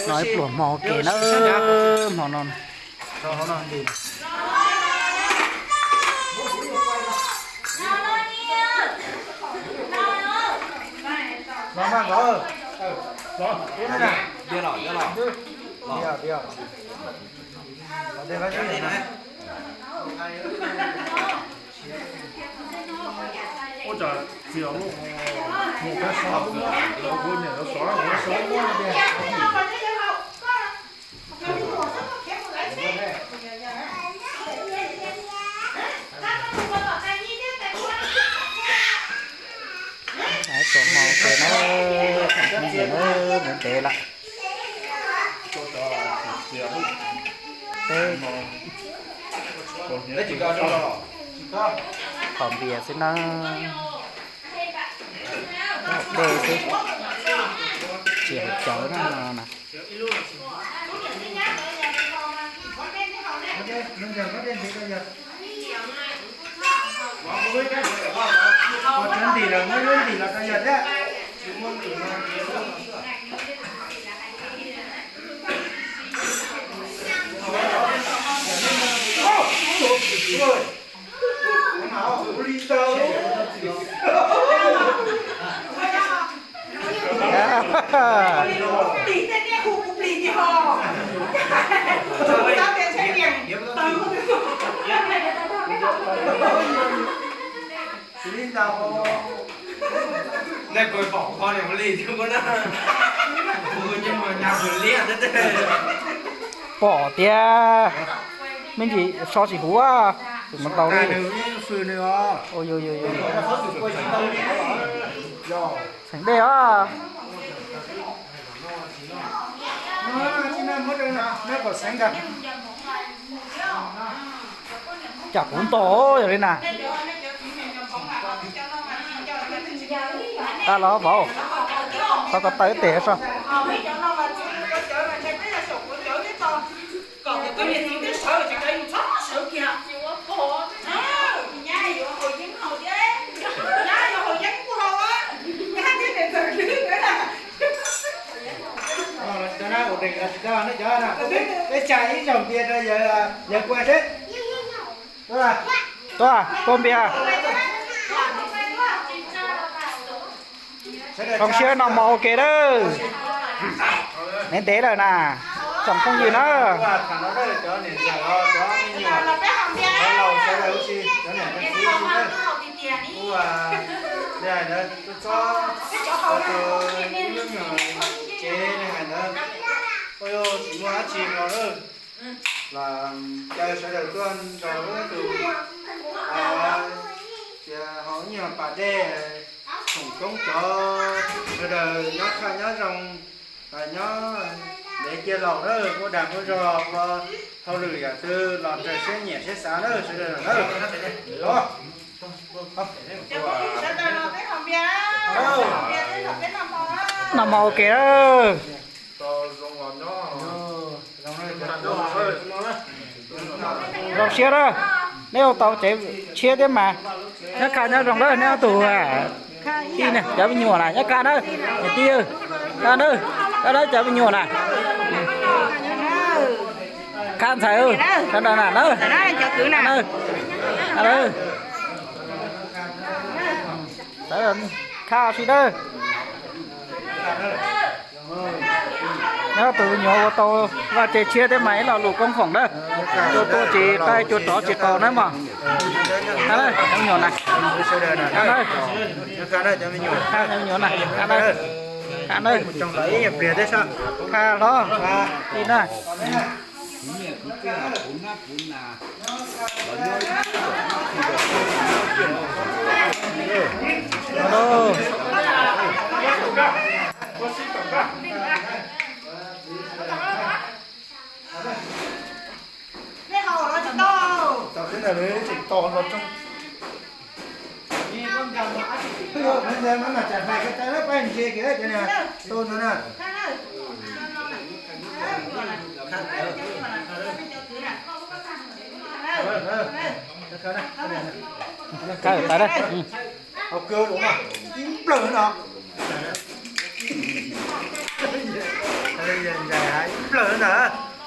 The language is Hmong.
No ib pluag hmo ua ke na, hmo no. Txog hmo ces na, ntev ntev lawm. Peb, phaum npias xwb na, dej xwb, tsis hais cawv na. Pom tias me ntsis so tsis huv, mus tau li. Xeem dej os. Cas kuv nto yog li na. Tag los vauv, txhob ko taw ib teg so. Peb tsa ib zaug npias rau yawg kua seb. Tuaj, tuaj npias. Zoo siab noj mov ua ke lawm. Ntev ntev lawm na, tsoom phooj ywg na. Tsev li hais ntawd, tsis muaj dab tsi no lawm. Los caw sawv daws tuaj nrog wb tus, tias haus ib nyuag pas dej, koom coob cov sawv daws nyob khaj nyob zoo, nyob ntev cia laus na, muaj dag muaj zog ua hauj lwm yam twg los raws siab nyiam siab xav na sawv daws na. Noj mov ua ke lawm. Zoo siab na, neb ua tau tsev tshiab thiab mas. Nyob kaj nyob zoo na neb ob tug tij na, cov me nyuam na nyob kaj na, niam tij, kaj na, kaj na cov me nyuam na. Kaj ntxhais, sawv daws na na. Kaj na, kaj na. Kaj si dawb. Nyob tus me nyuam ua tau vaj tse tshiab thiab mas ib lo lus koob foom na. Cua tuaj tsis qaij cua rov tsis qaug na mog. Kaj na cov me nyuam na. Kaj na, kaj na, kaj na. Kaj hlob li na. Kaj tas dab. Ib nplawg no. Ntsais hav ib plawg ntag.